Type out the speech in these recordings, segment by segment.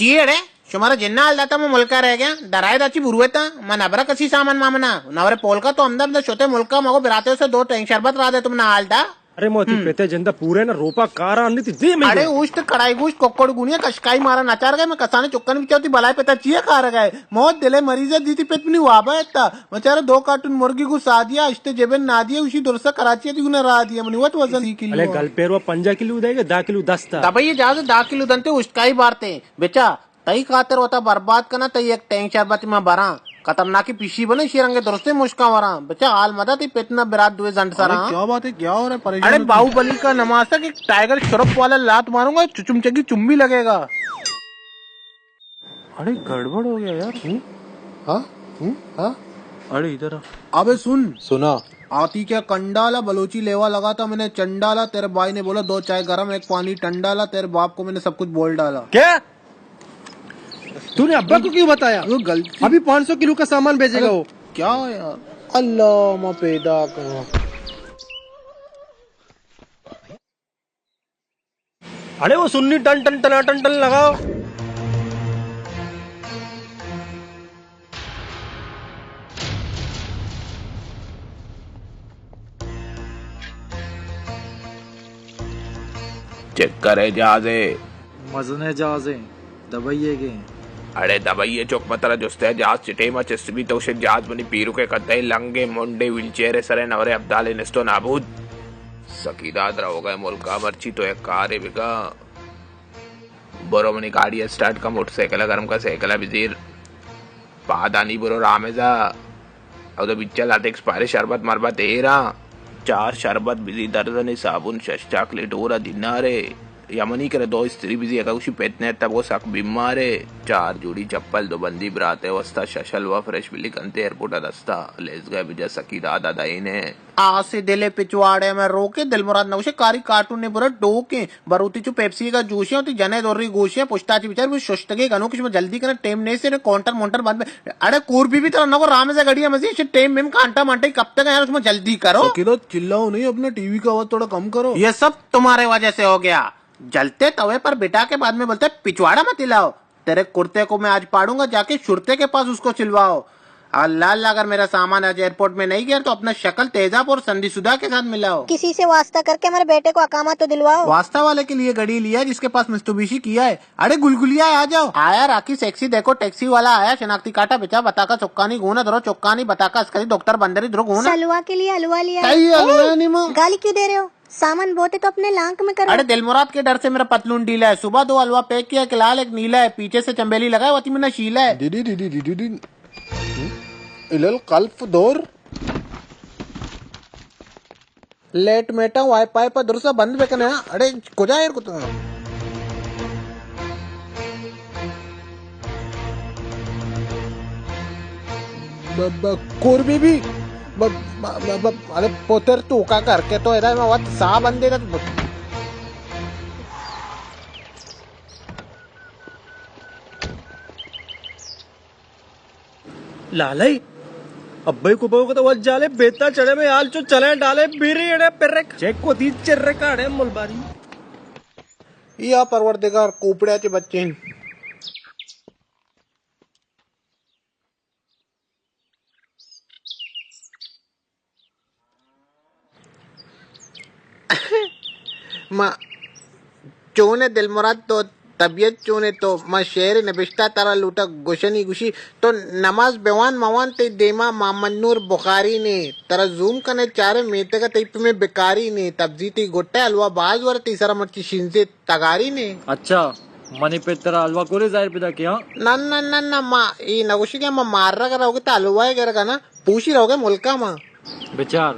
چی اڑے؟ شمارا جنّا حال داتا، من ملکا رہ گیا۔ درائے دا چی بروے تا؟ من ابرا کسی سامان مامنا۔ نورے پولکا تو ہمدا ہمدا شتے ملکا، مگو براتے سے دو ٹینگ شربت را دے، تم نہ حال دا۔ ارے موتی پتے جندا پورے نا روپا کارا نہیں تی دے میں اڑے گیا۔ اوشت کڑائی گوشت ککڑ گونیا کشکائی مارا نچار گئے، میں کسانے چکن بچاتی بلائے پتا چیئے کار گئے۔ موت دلے مریض ہے، دیتی پت منی وابا ہے تا۔ مچارے دو کارٹون مرگی گو سادیا، اشتے جبن نادیا، اسی درسا کراچی تی گنا را دیا، منی وت وزن سی کلو۔ ارے گل پیروا پنجا کلو دے گے، دہ کلو دستا۔ دبئی جہاز دہ کلو دنتے اشتکائی بارتے۔ بچا، تئی خاطر وتا برباد کنا، تئی ایک ٹینگ شربت ما براں۔ خطرناکی پیشی بنے، شیرنگے درستے مشکاں وراں۔ بچا، حال مدا تئی پتنا برات دوئے زنڈ سراں۔ ارے کیا بات ہے، کیا ہو رہا ہے؟ پریشان اڑے ہو باہوبلی کا نماسا کہ ٹائیگر شرف والا لات ماروں گا، چچم چگی چم بھی لگے گا۔ اڑے گڑبڑ ہو گیا یار۔ ہوں؟ ہاں؟ ہوں؟ ہاں؟ اڑے ادھر آ۔ ابے سن۔ سنا۔ آتی کیا کنڈالا، بلوچی لیوا لگا تھا میں نے چنڈالا، تیرے بھائی نے بولا دو چائے گرم ایک پانی ٹھنڈا لا، تیرے باپ کو میں نے سب کچھ بول ڈالا۔ کیا؟ تو نے ابا کو کیوں بتایا؟ وہ غلطی۔ ابھی پانچ سو کلو کا سامان بھیجے گا وہ۔ کیا یار؟ اللہ ما پیدا کرو۔ اڑے وہ سنی ton ton Tina ton ton لگاؤ۔ چکر ءِ جہاز ءِ۔ مزن ءِ جہاز ءِ، دبئی ءِ گے۔ اڑے دبئی ءِ چک، پہ ترا جست ءِ جہاز چہ ٹیم ءَ چست بیت، تو گوشے جہاز منی پیرک ءِ کتہ ءِ لنگ ءِ منڈ ءِ ویل چیئر ءِ سر ءِ نور ءِ ابدال ءِ نست ءُ نابود۔ سکیداد روگ ءِ ملک ءَ، مرچی تو یک کارے بکن۔ برو منی گاڑی ءَ اسٹارٹ کن، موٹر سائیکل ءَ گرم کن، سائیکل ءَ بزیر۔ پادانی برو رامز ءَ۔ اودا بچا لاتیکس پارے شربت مربت ایراں۔ چار شربت بزی، درزنے صابن، شش چاکلیٹ ہورا دینارے۔ یمنی کرے دو استری بزی، اگا گوشی پت نیت تب وہ سک بیمارے۔ چار جوڑی چپل دو بندی براتے وستا، شش حلوہ فریش بلی کنتے ایئرپورٹ ءَ دستا۔ لیزگا بجا سکیداد ءَ دئینے۔ آسے دل ءِ پچواڑے میں روکے، دل مراد نوشے کاری کارٹون نے برا ڈوکیں۔ بروتی چو پیپسی کا جوشے، ہوتی جنے دوری گوشے، پشتا چی بچار، وہ ششتگے گنوک، شما جلدی کرے، ٹیم نیسے، کاؤنٹر مونٹر بند بے۔ اڑے کور بی بی ترا نگو رامز ءِ گڑی ءَ مزی، اش ٹیم میم کانٹا مانٹا ہی کپتگ ءَ یار، شما جلدی کرو۔ سکیداد چلاؤ نہیں، اپنا ٹی وی کا آواز تھوڑا کم کرو۔ یہ سب تمہارے وجہ سے ہو گیا۔ جلتے توے پر بٹا کے بعد میں بولتے پچواڑا مت ہلاؤ۔ تیرے کرتے کو میں آج پاڑوں گا، جا کے شرتے کے پاس اس کو سلواؤ۔ اللہ اللہ، اگر میرا سامان آج ایئرپورٹ میں نہیں گیا تو اپنا شکل تیزاب اور سندی سدا کے ساتھ ملاؤ۔ کسی سے واسطہ کر کے ہمارے بیٹے کو اقامہ تو دلواؤ۔ واسطہ والے کے لیے گڑی لیا جس کے پاس مستوبیشی کیا ہے۔ اڑے گلگلیا، آ جاؤ۔ آیا راکی سیکسی، دیکھو ٹیکسی والا آیا، شناختی کارڈ ءَ بچا، بتاکا چکانی گونا درو، چکانی بتاکا اسکری دکتر بندری درو گونا۔ سلوا کے لیے حلوا لیا ہے۔ تئی حلوا نہیں ماں۔ گالی کیوں دے رہے ہو؟ سامان بہت ہے تو اپنے لانک میں کرو۔ اڑے دل مراد کے ڈر سے میرا پتلون ڈھیلا ہے، صبح دو حلوا پیک کیا، ایک لال ایک نیلا ہے، پیچھے سے چنبیلی لگا ہے، وتی منا شیلا ہے۔ D D D D D D. ہم؟ الل قلف دور۔ لیٹ میٹا وائی پائی پہ درسا بند بکنے، ہاں؟ اڑے کجا ایر کتا؟ ب-، ب-، کور بی بی۔ ب-، ب-، ب-، ب-، ارے پوتر تو کا کر کے تو ادا میں وقت سا بندے دا۔ لالئی، ابئی کو بہو کتا وجالے بیتا چڑے میں آل چو چلے ڈالے بیری اڑے پرک۔ چیک کو دی چرکاڑے ملباری۔ یا پروردگار کوپڑے چے بچے ہیں۔ ما چون ئے دلمراد، تو طبیعت چون ئے؟ تو ما شعر نبشتہ ترا لوٹا گشنی گشی، تو نماز بوان موان تئی دیما محمد نور بخاری نے، ترا زوم کنے چارے میتگا تئی پہ میں بکاری نے، تبزی تئی گٹے حلوہ باز ور تئی سرا مرچی شینزے تگاری نے۔ اچھا، منی پت ترا حلوہ کورے ظاہر پیدا کیا؟ نہ، نہ، نہ، نہ، ما ای نگوشی کہ ما مارگا روگے تا حلوہ گرگا نا، پوشی روگے ملکا ما۔ بچار،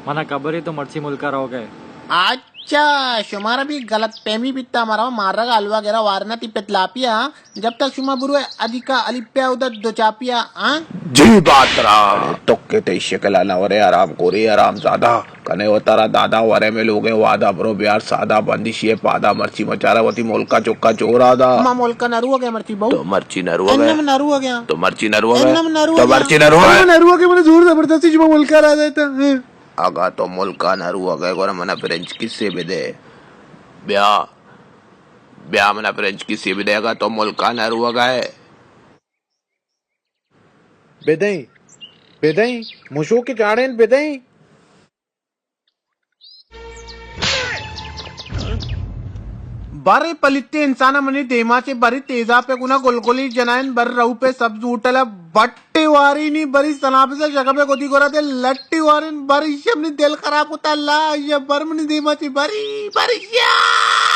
منا خبر ہے تو مرچی ملکا روگے۔ اچھا، شمارا بھی غلط فہمی بیتا، مارا مارگا حلوہ گرا وارنا تی پت لاپیا، جب تک شما بروے ادیکا علی پیا ادا دو چاپیا، ہاں؟ جی بات را۔ تو کہ تئی شکل نہ ورے حرام کوری حرام زادہ۔ کنے وتارا دادا ورے میں لوگے وعدہ برو بیار سادہ بندشی پادا مرچی مچارا وتی ملکا چکا چورا دا۔ ما ملکا نہ روگے مرچی بہو۔ تو مرچی نہ روگے۔ انم نہ روگے۔ تو مرچی نہ روگے۔ انم نہ روگے۔ تو مرچی نہ روگے۔ انم نہ روگے، من زور زبردستی شما ملکا را دیتا۔ ہاں۔ اگا تو ملکا نہ روگے گورا منا پرنچ کسے بدے۔ بیا۔ بیا منا پرنچ کی سیب دے گا تو ملکان روگا ہے۔ بدئیں، بدئیں، مشوک جاڑین بدئیں۔ بر اے پلیتے انسان منی دیما چے بری تیزا پہ گنا گلگلی جنائن بر رو پہ سبز ہوٹل بٹے واری نی بری سنابز شکبے گدی گورا دے لٹی وارین بری شمنی دل خراب ہوتا اللہ یا بر منی دیما چے بری بری یا۔